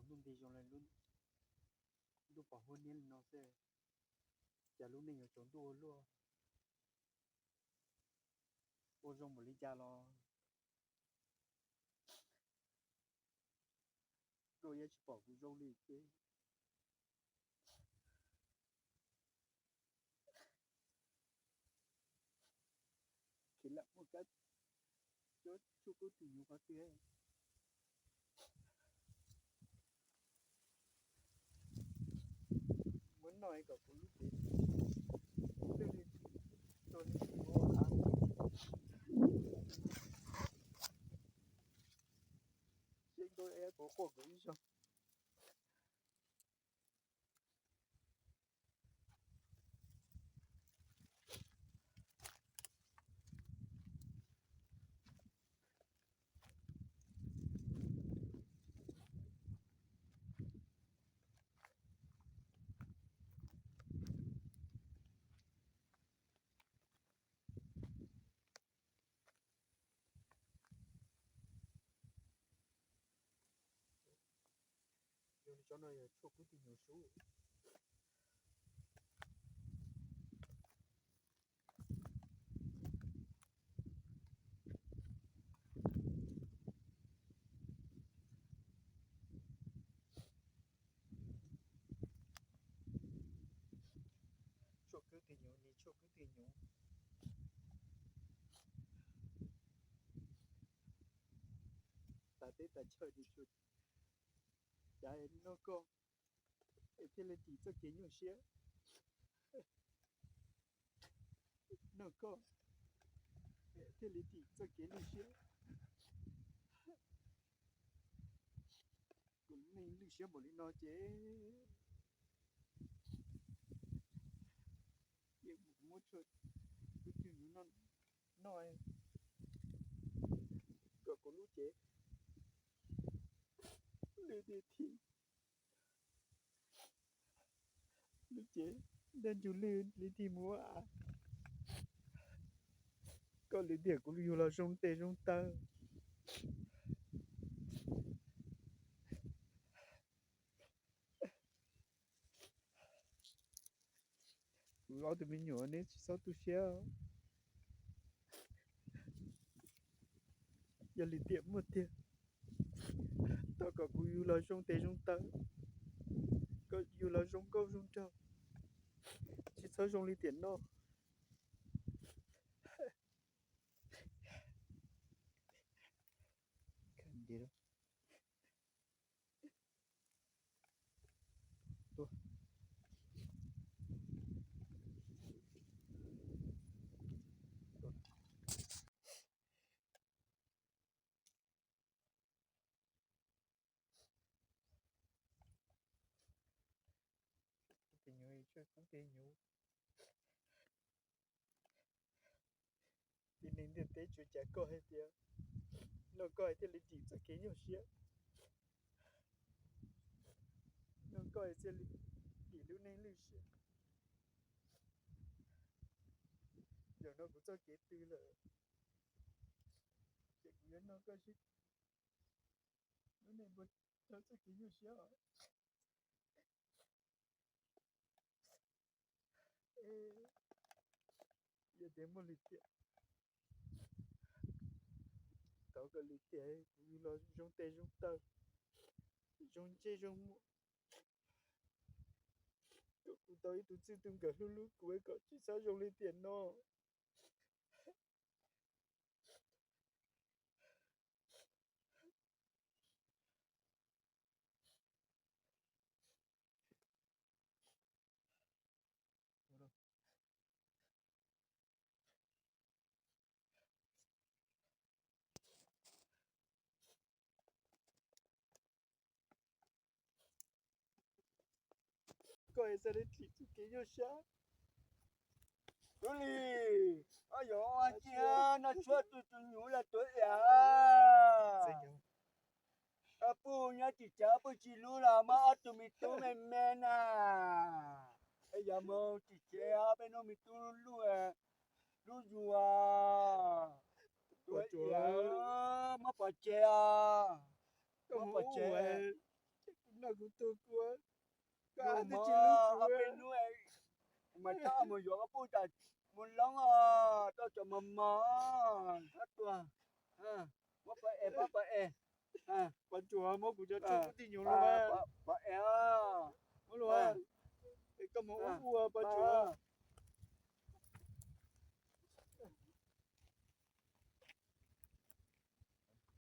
Ntuj nti zoo li lub ntuj pom huab niab li no xwb, cas lub neej yuav tsaus ntuj ua luaj. Ua zoo npaum li cas los koj yeej tsis pom kuv zoo li ces khiav lam mus kab cov tshuaj kub twm nyuv qhov twg. Muab noj kom kuv lub cev lwj li, rau li ua av. Seb nkauj es puas quaj kuv ib zaug. Yog li tsob no yog tshuaj kub twm nyuv sub. Tshuaj kub twm nyuv, ni tshuaj kub twm nyuv. Tas teb tas chaw, cas noj koj es thiaj li tim txoj kev nyuaj siab. Noj koj thiaj li tim txoj kev nyuaj siab. Kuv lub neej lwj siab npaum li no ces yeej muab tshuaj kub twm nyuv no noj kom kuv lub cev lwj tiag thiab. Lub cev ntaj ntsug lwj li tig mus ua av. Koj lwm tiam kuv yug los zoo tes zoo taw. Kuv ob tug me nyuam neb tsis txhob tu siab. Yog lwm tiam muaj tiag, thov kom kuv yug los zoo tes zoo taw, kom yug los zoo nkauj zoo nraug, tsis txhob zoo li tiam no. Kub twm nyuv, tshuaj kub twm nyuv. Tib neeg ntiaj teb tsuas cas koj hais tias noj koj thiaj li tim txoj kev nyuaj siab, noj koj thiaj li tim lub neej lwj siab. Zaum no kuv txoj kev twg lawm, ces kuv yuav noj koj seb lub neej puas tau txoj kev nyuaj siab os. Yog tias muaj lwm tiam, thov kom lwm tiam kuv yug los zoo tes zoo taw, zoo ntsej zoo muag, kom kuv tau ib tug txij tug nkawm hlub hlub kuv kom tsis txhob zoo li tiam no. Koj es xav li txoj kev nyuaj siab. Tub Lis, koj yuav ua cas noj tshuaj kub twm nyuv los tuav iab? Koj puj nyob tim tsev puj tsis hlub los muab ob tug me tub me me na. Es yog mus tim tsev peb hnub me tub luj, lub yuav tuav iab, muab pov tseg os. Muab pov tseg. Kuv tug kuv, koj twb tsis hlub kuv. Ob peb hnub kuv mas txhob mus yuav koj puj tas mus loob os, tau cov mos mos, txhob tuag. Muab pov es, muab pov es. Pov Tsuas, muab kuv cov tshuaj kub tij nyuag lug, pov es os. Muab lug, es koj mus ua pov Tsuas.